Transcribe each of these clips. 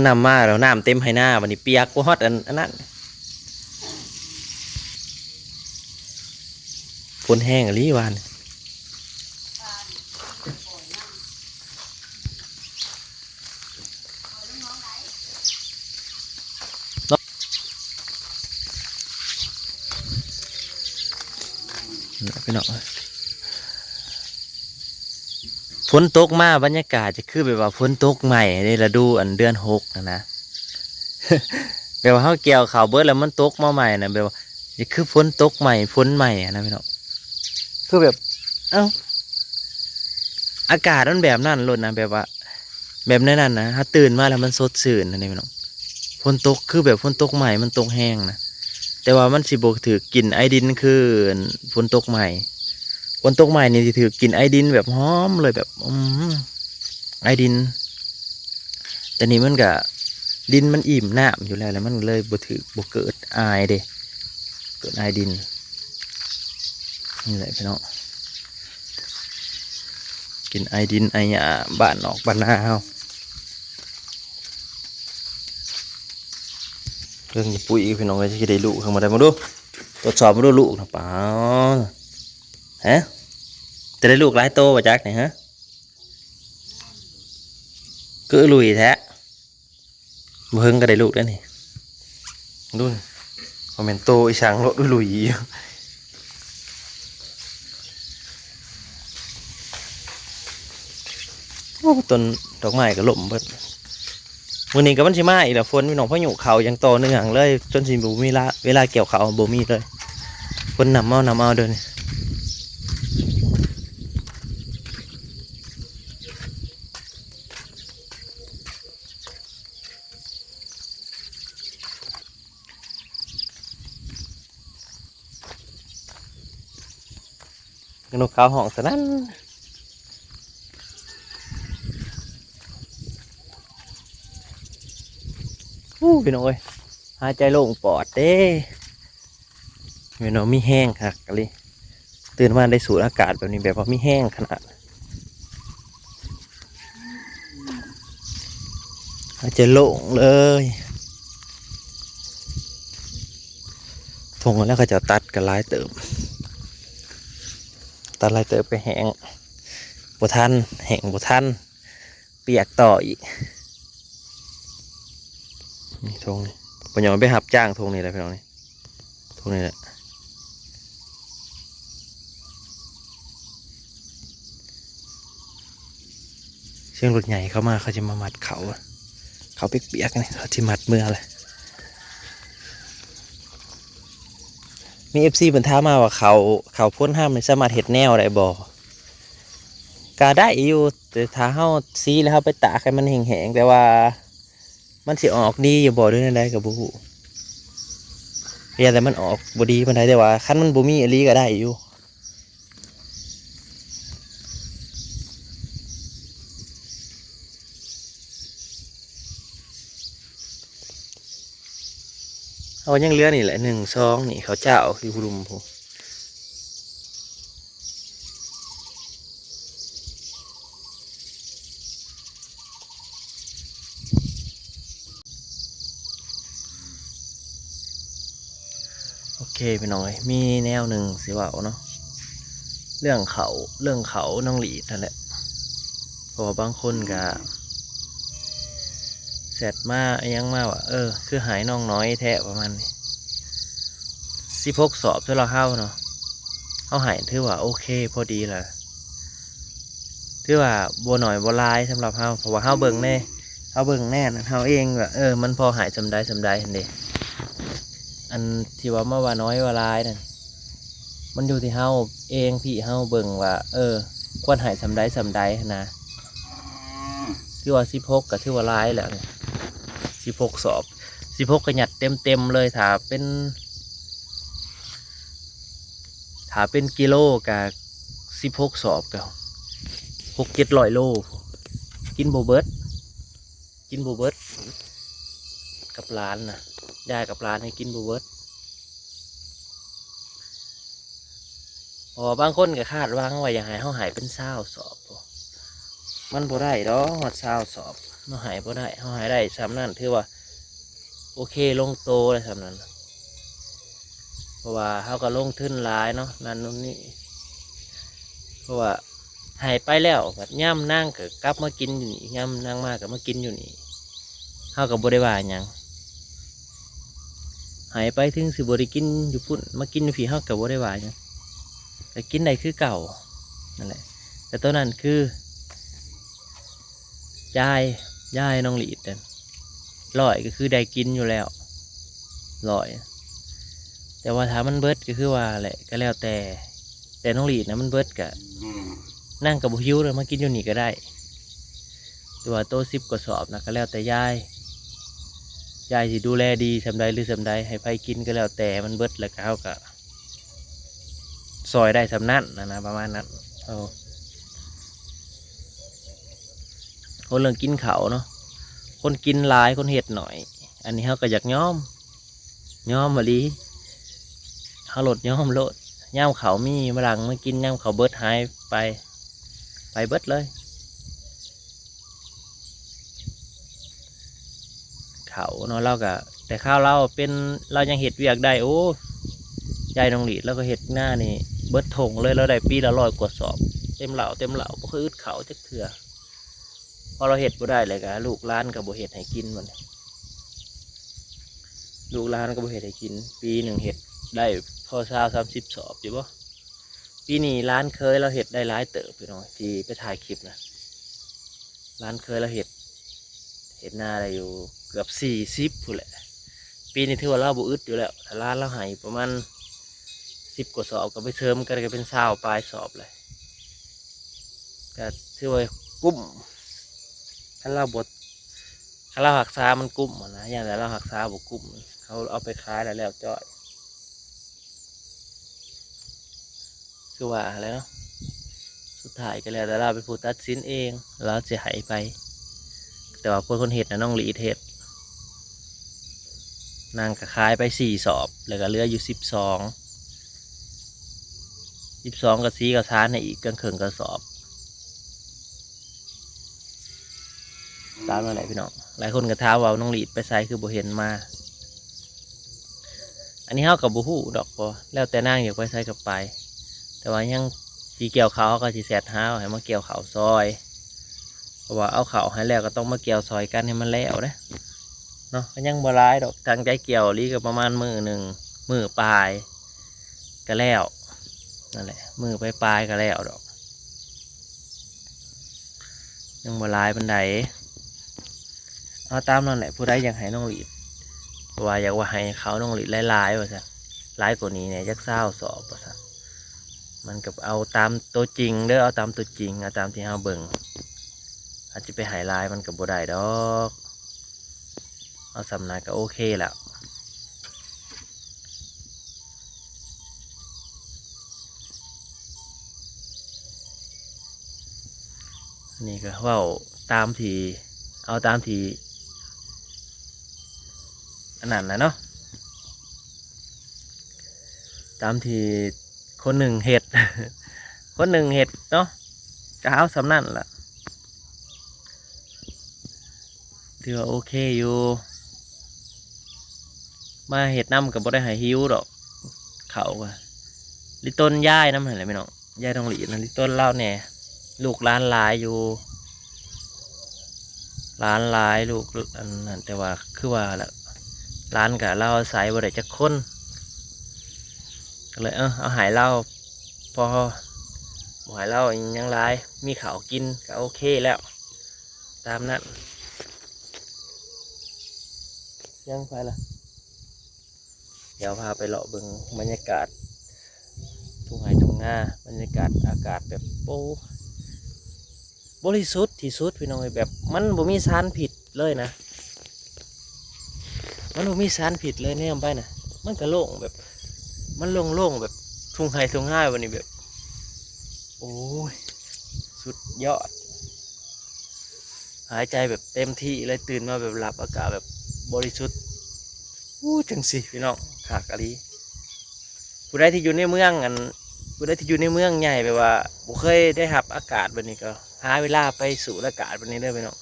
ນ້ຳມາແລ້ວ ນ້ຳເຕັມໄຮ່ນາ ບັດນີ້ປຽກບໍ່ຮອດອັນ ອັນນັ້ນ. ຝົນແຮງອີ່ຫຼີວານ. ພີ່ນ້ອງເອີຍ ຝົນຕົກມາ ບັນຍາກາດຈະຄືແບບວ່າຝົນຕົກໃໝ່ໃນລະດູອັນເດືອນຫົກຫັ້ນນະ ແບບວ່າເຮົາກ່ຽວເຂົ້າເບິດແລ້ວມັນຕົກມາໃໝ່ນະ ແບບວ່າ ນີ້ຄືຝົນຕົກໃໝ່ ຝົນໃໝ່ຫັ້ນນະພີ່ນ້ອງ ຄືແບບ ເອົ້າ ອາກາດມັນແບບນັ້ນໂລດນະ ແບບວ່າ ແບບໃນນັ້ນນະ ເຮົາຕື່ນມາແລ້ວມັນສົດຊື່ນຫັ້ນເດ້ພີ່ນ້ອງ. ຝົນຕົກຄືແບບຝົນຕົກໃໝ່ ມັນຕົກແຮງນະ ແຕ່ວ່າມັນຊິບໍ່ຖືກກິ່ນໄອດິນຄືຝົນຕົກໃໝ່. ຝົນຕົກໃໝ່ນີ້ຊິຖືກກິ່ນໄອດິນແບບຫອມເລີຍ ແບບ ອືມ ໄອດິນ. ແຕ່ນີ້ມັນກະ ດິນມັນອີ່ມນ້ຳຢູ່ແລ້ວ ແລ້ວມັນເລີຍບໍ່ຖືກ ບໍ່ເກີດອາຍເດ້ ເກີດອາຍດິນ. ນີ້ແຫຼະພີ່ນ້ອງ ກິ່ນອາຍດິນອາຍຫຍ້າບ້ານນອກບ້ານນາເຮົາ. ເບິ່ງອີ່ປຸ້ຍພີ່ນ້ອງເອີຍ ຊິໄດ້ລູກເຖິງບໍ່ໄດ້ ມາດູ ກວດສອບມາດູລູກນະ ປາ ຮະ ຈະໄດ້ລູກຫຼາຍໂຕບໍ່ຈັກນີ້ ຮະ ຄືລຸຍແທ້. ບໍ່ເຖິງກໍໄດ້ລູກແລ້ວນີ້ ລຸ້ນ ບໍ່ແມ່ນໂຕອີ່ສັງໂລດ ລຸຍໆຢູ່. ໂອ້ ຕົ້ນດອກໄມ້ກໍລົ້ມເບິດ. ມື້ນີ້ກໍມັນຊິມາອີກແລ້ວ ຝົນພີ່ນ້ອງ ພາຍຸເຂົ້າຢ່າງຕໍ່ເນື່ອງເລີຍ ຈົນຊິບໍ່ມີລະ ເວລາກ່ຽວເຂົ້າບໍ່ມີເລີຍ ຝົນນຳເອົາ ນຳເອົາເດີນີ້. ນົກເຂົາຮ້ອງສະນັ້ນ. ໂອ້ ພີ່ນ້ອງເອີຍ ຫາຍໃຈໂລ່ງປອດເດ້. ແມ່ນວ່າມີແຮງຄັກອີ່ຫຼີ ຕື່ນມາໄດ້ສູດອາກາດແບບນີ້ ແບບວ່າມີແຮງຂະໜາດ ຫາຍໃຈໂລ່ງເລີຍ. ທົ່ງແລ້ວເຂົາເຈົ້າຕັດກໍຫຼາຍເຕີບ ຕັດຫຼາຍເຕີບກໍແຫ້ງບໍ່ທັນ ແຫ້ງບໍ່ທັນ ປຽກຕໍ່ອີກ. ນີ້ທົ່ງນີ້ ປະຍອງໄປຮັບຈ້າງທົ່ງນີ້ແຫຼະພີ່ນ້ອງນີ້ ທົ່ງນີ້ແຫຼະ. ເຊິ່ງລົດໃຫຍ່ເຂົ້າມາ ເຂົາຈະມາມັດເຂົ້າ ເຂົ້າປຽກໆນີ້ ເຂົາຊິມັດເມືອແຫຼະ. ມີເອັຟຊີເພິ່ນຖາມມາວ່າ ເຂົ້າ ເຂົ້າໂພນຮຳນີ້ສາມາດເຮັດແນວໄດ້ບໍ່? ກະໄດ້ຢູ່ ແຕ່ຖ້າເຮົາສີແລ້ວເຮົາໄປຕາກໃຫ້ມັນແຫ້ງໆ ແຕ່ວ່າມັນຊິອອກດີຢູ່ບໍ່ ຫຼືແນວໃດກໍບໍ່ຮູ້ ຢ້ານແຕ່ມັນອອກບໍ່ດີປານໃດ ແຕ່ວ່າຄັນມັນບໍ່ມີອີ່ຫຼີກໍໄດ້ຢູ່. ເຮົາຍັງເຫຼືອນີ້ແຫຼະ ໜຶ່ງ ສອງ ນີ້ ເຂົາເຈົ້າຢູ່ລຸ່ມພຸ້ນ. ໂອເຄພີ່ນ້ອງເອີຍ ມີແນວໜຶ່ງຊິເວົ້າເນາະ ເລື່ອງເຂົ້າ ເລື່ອງເຂົ້ານ້ອງຫຼີດຫັ້ນແຫຼະ ເພາະວ່າບາງຄົນກະແຊັດມາອີ່ຫຍັງມາວ່າ ເອີ ຄືໃຫ້ນ້ອງໜ້ອຍແທ້ ປະມານນີ້. ສິບຫົກສອບສຳລັບເຮົາເນາະ ເຮົາໃຫ້ຖືວ່າໂອເຄພໍດີລະ ຖືວ່າບໍ່ໜ້ອຍບໍ່ຫຼາຍສຳລັບເຮົາ ເພາະວ່າເຮົາເບິ່ງແນ່ ເຮົາເບິ່ງແນ່ເຮົາເອງວ່າ ເອີ ມັນພໍໃຫ້ສ່ຳໃດສ່ຳໃດຫັ້ນເດ. ອັນທີ່ວ່າມາວ່າໜ້ອຍວ່າຫຼາຍນັ້ນ ມັນຢູ່ທີ່ເຮົາເອງ ທີ່ເຮົາເບິ່ງວ່າ ເອີ ຄວນໃຫ້ສ່ຳໃດສ່ຳໃດຫັ້ນນະ. ຖືວ່າສິບຫົກກໍຖືວ່າຫຼາຍແລ້ວ ສິບຫົກສອບ ສິບຫົກກໍຍັດເຕັມໆເລີຍ ຖ້າເປັນ ຖ້າເປັນກິໂລກະສິບຫົກສອບກະຫົກເຈັດຮ້ອຍໂລ ກິນບໍ່ເບິດ ກິນບໍ່ເບິດ ກັບຫຼານນະ ຍາຍກັບຫຼານນີ້ກິນບໍ່ເບິດ. ເພາະວ່າບາງຄົນກໍຄາດຫວັງວ່າຢາກໃຫ້ເຮົາໃຫ້ເປັນຊາວສອບ ມັນບໍ່ໄດ້ດອກຮອດຊາວສອບ. ເຮົາໃຫ້ບໍ່ໄດ້ ເຮົາໃຫ້ໄດ້ສ່ຳນັ້ນ ຖືວ່າໂອເຄ ລົງໂຕແລ້ວສ່ຳນັ້ນ. ເພາະວ່າເຮົາກໍລົງທຶນຫຼາຍເນາະ ນັ້ນໂນ່ນນີ້ ເພາະວ່າໃຫ້ໄປແລ້ວ ບັດຍາມນາງກໍກັບມາກິນຢູ່ນີ້ ຍາມນາງມາກໍມາກິນຢູ່ນີ້ ເຮົາກໍບໍ່ໄດ້ວ່າຫຍັງ. ໃຫ້ໄປເຖິງຊິບໍ່ໄດ້ກິນຢູ່ພຸ້ນ ມາກິນຢູ່ພີ້ ເຮົາກໍບໍ່ໄດ້ວ່າຫຍັງ ກໍກິນໄດ້ຄືເກົ່ານັ້ນແຫຼະ. ແຕ່ຕອນນັ້ນຄື ຈ່າຍ ຈ່າຍນ້ອງຫຼີດນັ້ນ ຮ້ອຍ ກໍຄືໄດ້ກິນຢູ່ແລ້ວ ຮ້ອຍ. ແຕ່ວ່າຖ້າມັນເບິດກໍຄືວ່າແຫຼະ ກໍແລ້ວແຕ່ ແຕ່ນ້ອງຫຼີດນະມັນເບິດ ກໍ ອືມ ນາງກໍບໍ່ຫິວເລີຍ ມາກິນຢູ່ນີ້ກໍໄດ້. ແຕ່ວ່າໂຕສິບກວ່າສອບນະ ກໍແລ້ວແຕ່ຍາຍ ຍາຍຊິດູແລດີສ່ຳໃດຫຼືສ່ຳໃດ ໃຫ້ໃຜກິນກໍແລ້ວແຕ່ ມັນເບິດແລ້ວກໍເຮົາກໍ ຊ່ອຍໄດ້ສ່ຳນັ້ນນະ ນະ ປະມານນັ້ນ. ເອີ ຄົນເລື່ອງກິນເຂົ້າເນາະ ຄົນກິນຫຼາຍ ຄົນເຮັດໜ້ອຍ ອັນນີ້ເຮົາກໍຢາກຍອມ ຍອມອີ່ຫຼີ ເຮົາໂລດຍອມໂລດ. ຍາມເຂົ້າມີມາຫຼັ່ງມາກິນ ຍາມເຂົ້າເບິດຫາຍໄປ ໄປເບິດເລີຍ. ເຂົ້າເນາະ ລາວກະ ແຕ່ຄາວລາວເປັນ ລາວຍັງເຮັດວຽກໄດ້ ໂອ້ ຍາຍນ້ອງຫຼີດລາວກໍເຮັດນານີ້ເບິດທົ່ງເລີຍ ລາວໄດ້ປີລະຮ້ອຍກວ່າສອບ ເຕັມເຫຼົ່າເຕັມເຫຼົ່າ ບໍ່ເຄີຍອຶດເຂົ້າຈັກເທື່ອ. ພໍລາວເຮັດບໍ່ໄດ້ແລ້ວກະ ລູກຫຼານກໍບໍ່ເຮັດໃຫ້ກິນ ບັດນີ້ ລູກຫຼານກໍບໍ່ເຮັດໃຫ້ກິນ. ປີໜຶ່ງເຮັດໄດ້ພໍຊາວສາມສິບສອບຢູ່ບໍ່? ປີນີ້ຫຼານເຂີຍລາວເຮັດໄດ້ຫຼາຍເຕີບ ພີ່ນ້ອງ ທີ່ໄປຖ່າຍຄລິບນະ ຫຼານເຂີຍລາວເຮັດ ເຮັດນາໄດ້ຢູ່ເກືອບສີ່ສິບພຸ້ນແຫຼະ. ປີນີ້ຖືວ່າລາວບໍ່ອຶດຢູ່ແລ້ວ ຖ້າຫຼານລາວໃຫ້ປະມານສິບກວ່າສອບ ກໍໄປເສີມກັນກໍເປັນຊາວປາຍສອບແຫຼະ ກໍຖືວ່າກຸ້ມ. ຄັນລາວບໍ່ ຄັນລາວຮັກສາມັນກຸ້ມຫັ້ນນະ ຢ້ານແຕ່ລາວຮັກສາບໍ່ກຸ້ມ ເຮົາເອົາໄປຂາຍແລ້ວ ແລ້ວຈ້ອຍ. ຄືວ່າຫັ້ນແຫຼະເນາະ ສຸດທ້າຍກໍແລ້ວແຕ່ລາວເປັນຜູ້ຕັດສິນເອງ ລາວຊິໃຫ້ໃຜ. ແຕ່ວ່າຜູ້ຄົນເຮັດນະ ນ້ອງຫຼີດເຮັດ ນາງກໍຂາຍໄປສີ່ສອບ ແລ້ວກໍເຫຼືອຢູ່ສິບສອງ ສິບສອງກໍສີເຂົ້າສານໃຫ້ອີກເກີນເຄິ່ງກະສອບ. ຕາມນັ້ນແຫຼະພີ່ນ້ອງ ຫຼາຍຄົນກໍຖາມວ່ານ້ອງຫຼີດໄປໃສຄືບໍ່ເຫັນມາ. ອັນນີ້ເຮົາກໍບໍ່ຮູ້ດອກ ເພາະແລ້ວແຕ່ນາງຢາກໄປໃສກໍໄປ ແຕ່ວ່າຍັງຊິກ່ຽວເຂົ້າ ເຮົາກໍຊິແຊັດຫາໃຫ້ມາກ່ຽວເຂົ້າຊ່ອຍ ເພາະວ່າເອົາເຂົ້າໃຫ້ແລ້ວກໍຕ້ອງມາກ່ຽວຊ່ອຍກັນໃຫ້ມັນແລ້ວເດ້ເນາະ. ກໍຍັງບໍ່ຫຼາຍດອກ ຕັ້ງໃຈກ່ຽວອີ່ຫຼີກໍປະມານມື້ໜຶ່ງ ມື້ປາຍ ກໍແລ້ວ ນັ້ນແຫຼະ ມື້ປາຍໆກໍແລ້ວດອກ ຍັງບໍ່ຫຼາຍປານໃດ. ເອົາຕາມນັ້ນແຫຼະ ຜູ້ໃດຢາກໃຫ້ນ້ອງຫຼີດ ເພາະວ່າຢາກວ່າໃຫ້ເຂົ້ານ້ອງຫຼີດຫຼາຍໆ ວ່າຊັ້ນ ຫຼາຍກວ່ານີ້ແດ່ ຈັກຊາວສອບ ວ່າຊັ້ນ. ມັນກໍເອົາຕາມໂຕຈິງເດີ ເອົາຕາມໂຕຈິງ ເອົາຕາມທີ່ເຮົາເບິ່ງ ອາດຈະໄປໃຫ້ຫຼາຍມັນກໍບໍ່ໄດ້ດອກ. ເອົາສ່ຳນັ້ນກໍໂອເຄແລ້ວ. ອັນນີ້ກໍເວົ້າຕາມທີ່ ເອົາຕາມທີ່ ອັນນັ້ນນະເນາະ ຕາມທີ່ຄົນໜຶ່ງເຮັດ ຄົນໜຶ່ງເຮັດເນາະ ກໍເອົາສ່ຳນັ້ນລະ ຖືວ່າໂອເຄຢູ່. ມາເຮັດນຳກໍບໍ່ໄດ້ໃຫ້ຫິວດອກ ເຂົ້າກໍລິຕົນຍາຍນຳຫັ້ນແຫຼະພີ່ນ້ອງ ຍາຍທອງຫຼີນະ ລິຕົນລາວແດ່ ລູກຫຼານຫຼາຍຢູ່ ຫຼານຫຼາຍ ລູກອັນນັ້ນ ແຕ່ວ່າຄືວ່າລະ ຫຼານກໍລາວອາໄສບໍ່ໄດ້ຈັກຄົນ ກໍເລີຍ ເອີ ເອົາໃຫ້ລາວ ພໍບໍ່ໃຫ້ລາວຫຍັງຫຼາຍ ມີເຂົ້າກິນກໍໂອເຄແລ້ວ ຕາມນັ້ນ. ຍັງໄປລະ ດຽວພາໄປເລາະເບິ່ງບັນຍາກາດທົ່ງໄຮ່ທົ່ງນາ ບັນຍາກາດອາກາດແບບ ໂອ້ ບໍລິສຸດທີ່ສຸດພີ່ນ້ອງເອີຍ ແບບມັນບໍ່ມີສານພິດເລີຍນະ ມັນບໍ່ມີສານພິດເລີຍ ແນມໄປນະ ມັນກະໂລ່ງແບບ ມັນໂລ່ງໆ ແບບທົ່ງໄຮ່ທົ່ງນາ ບາດນີ້ແບບ ໂອ້ຍ ສຸດຍອດ ຫາຍໃຈແບບເຕັມທີ່ເລີຍ ຕື່ນມາແບບລັບອາກາດແບບບໍລິສຸດ. ໂອ້ ຈັ່ງຊີ້ພີ່ນ້ອງ ຄັກອີ່ຫຼີ. ຜູ້ໃດທີ່ຢູ່ໃນເມືອງ ອັນ ຜູ້ໃດທີ່ຢູ່ໃນເມືອງໃຫຍ່ ແບບວ່າບໍ່ເຄີຍໄດ້ຮັບອາກາດແບບນີ້ ກໍຫາເວລາໄປສູດອາກາດແບບນີ້ເດີພີ່ນ້ອງ.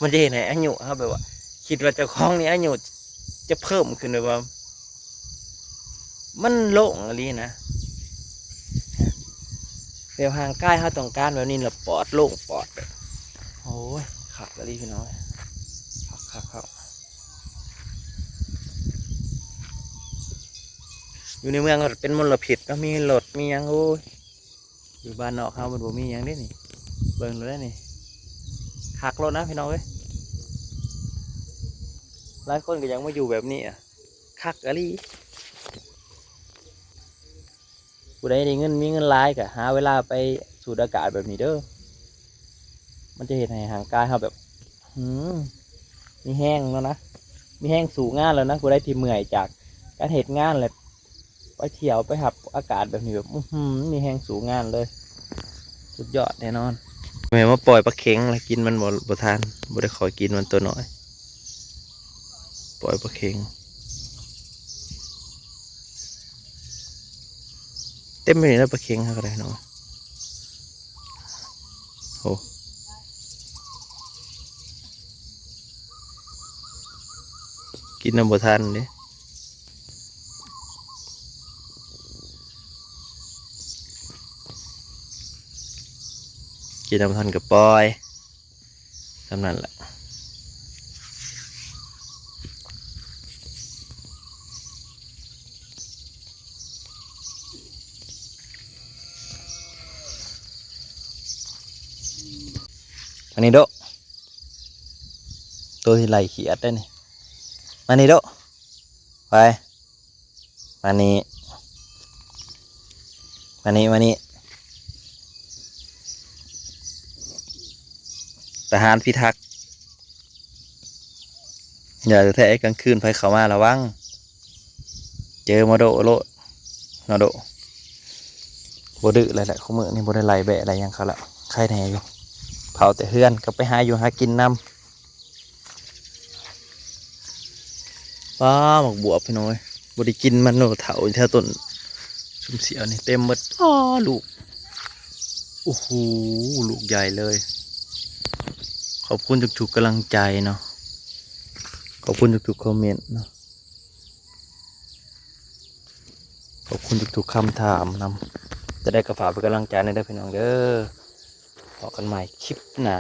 ມັນຈະເຮັດໃຫ້ອາຍຸເຮົາແບບວ່າ ຄິດວ່າເຈົ້າຂອງນີ້ອາຍຸຈະເພີ່ມຂຶ້ນ ແບບວ່າ ມັນໂລ່ງອີ່ຫຼີນະ ແບບຮ່າງກາຍເຮົາຕ້ອງການແບບນີ້ລະ ປອດໂລ່ງປອດແບບ ໂອ້ຍ ຄັກອີ່ຫຼີພີ່ນ້ອງ ຄັກໆໆ ຢູ່ໃນເມືອງກໍເປັນມົນລະພິດເນາະ ມີລົດມີຫຍັງ ໂອ້ຍ ຢູ່ບ້ານນອກເຮົາມັນບໍ່ມີຫຍັງເດ້ນີ້ ເບິ່ງໂລດເດ້ນີ້ ຄັກໂລດນະພີ່ນ້ອງເອີຍ ຫຼາຍຄົນກໍຢາກມາຢູ່ແບບນີ້ອະ ຄັກອີ່ຫຼີ ຜູ້ໃດໄດ້ເງິນ ມີເງິນຫຼາຍກໍຫາເວລາໄປສູດອາກາດແບບນີ້ເດີ ມັນຈະເຮັດໃຫ້ຮ່າງກາຍເຮົາແບບ ຫື ມີແຮງແລ້ວນະ ມີແຮງສູ້ງານແລ້ວນະ ຜູ້ໃດທີ່ເມື່ອຍຈາກການເຮັດງານ ແລະ ໄປທ່ຽວໄປຮັບອາກາດແບບນີ້ແບບ ອືຫື ມີແຮງສູ້ງານເລີຍ ສຸດຍອດແນ່ນອນ ແມ່ນມາປ່ອຍປາເຂັງລະ ກິນມັນບໍ່ ບໍ່ທັນ ບໍ່ໄດ້ຄ່ອຍກິນມັນ ຕົວນ້ອຍ ປ່ອຍປາເຂັງ ເຕັມຢູ່ນີ້ແຫຼະ ປາເຂັງເຮົາກໍໄດ້ເນາະ ໂອ້ ກິນນຳບໍ່ທັນເດ້ ກິນນຳບໍ່ທັນກໍປ່ອຍ ສ່ຳນັ້ນແຫຼະ ມານີ້ໂດະ ໂຕທີ່ໄລ່ຂຽດໄດ້ນີ້ ມານີ້ໂດະ ໄປ ມານີ້ ມານີ້ ມານີ້ ທະຫານພິທັກ ຢ່າແທ້ ກາງຄືນໃຜເຂົ້າມາລະວັງ ເຈີມາໂດະໂລດ ມາໂດະ ບໍ່ດື້ແລ້ວແຫຼະ ຄູ່ມື້ນີ້ບໍ່ໄດ້ໄລ່ແບ້ໄລ່ຫຍັງເຂົາລະ ໄຄແນ່ຢູ່ ເຝົ້າແຕ່ເຮືອນກັບໄປຫາຢູ່ຫາກິນນຳ. ປ້າ ໝາກບວບພີ່ນ້ອງເອີຍ ບໍ່ໄດ້ກິນມາໂນເຖົ້າ ແຖວຕົ້ນຊຸມສຽວນີ້ເຕັມໝົດ ອ້າ ລູກ ໂອ້ໂຫ ລູກໃຫຍ່ເລີຍ ຂອບຄຸນທຸກໆກຳລັງໃຈເນາະ ຂອບຄຸນທຸກໆຄອມເມັນເນາະ ຂອບຄຸນທຸກໆຄຳຖາມນຳ ຈະໄດ້ກໍຝາກເປັນກຳລັງໃຈແດ່ເດີພີ່ນ້ອງເດີ ພໍ້ກັນໃໝ່ຄລິບໜ້າ.